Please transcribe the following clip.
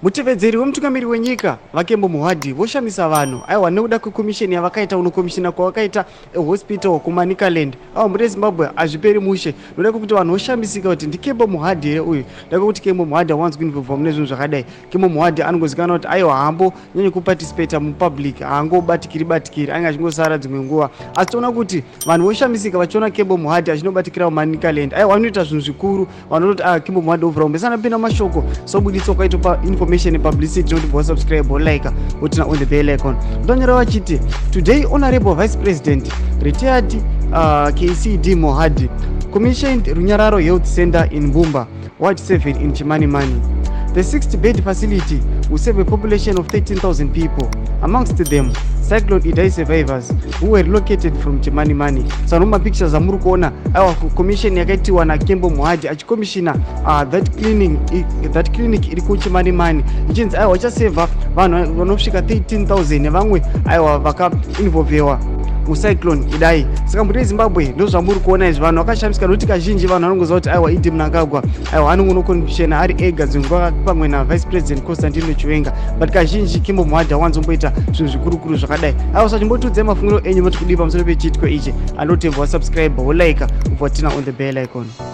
Mutevedzeri wemutungamiri wenyika, VaKembo Mohadi, voshamisa vanhu aiwa nekuda kwekomisheni yavakaita kunokomishina kwavakaita hospital kuManicaland. Aiwa, mhuri yeZimbabwe, hazviperi mushe nokuda kwekuti vanhu voshamisika kuti ndiKembo Mohadi here uyu, nekuda kwekuti Kembo Mohadi hawanzi kuinvolva mune zvinhu zvakadai. Kembo Mohadi anongozikanwa kuti aiwa haambo nyanyi kuparticipata mupublic, haangobatikiri batikiri, anenge achingosara dzimwe nguva. Asi toona kuti vanhu voshamisika vachiona Kembo Mohadi achinobatikira muManicaland. Aiwa, anoita zvinhu zvikuru. Vanototi, ah, Kembo Mohadi ovhura umbesana pinda mashoko sobuditswa kwaitwa painformation nepublicity. Noti bosubscribe, wolike, woturn on the bell icon. Ndonyora vachiti, "Today Honorable Vice President, retired KCD Mohadi, commissioned Runyararo Health Center in Mbumba, Ward 7 in Chimanimani. The 60 bed facility will serve a population of 13,000 people, amongst them Cyclone Idai survivors who were relocated from Chimanimani." Sano mapictures amuri kuona, aiwa, commission yakaitiwa naKembo Mohadi achicommissiona that clinic iri kuChimanimani, ichinzi aiwa ichasevha vanhu vanosvika 13,000 nevamwe aiwa vakainvolvewa muCyclone Idai. Saka mhuri yeZimbabwe, ndo zvamuri kuona izvi. Vanhu vakashamisika nokuti kazhinji vanhu vanongoziva kuti aiwa ED Mnangagwa aiwa anongonokomishena ari ega, dzimwe nguva pamwe naVice President Constantino Chiwenga, but kazhinji Kembo Mohadi awanzomboita zvinhu zvikurukuru zvakadai. Aiwa, sachimbotiudzai mafungiro enyu, moti kudii pamusoro pechiitiko ichi? Anotebva wasubscribe, wolike, ubva waturn on the bell icon.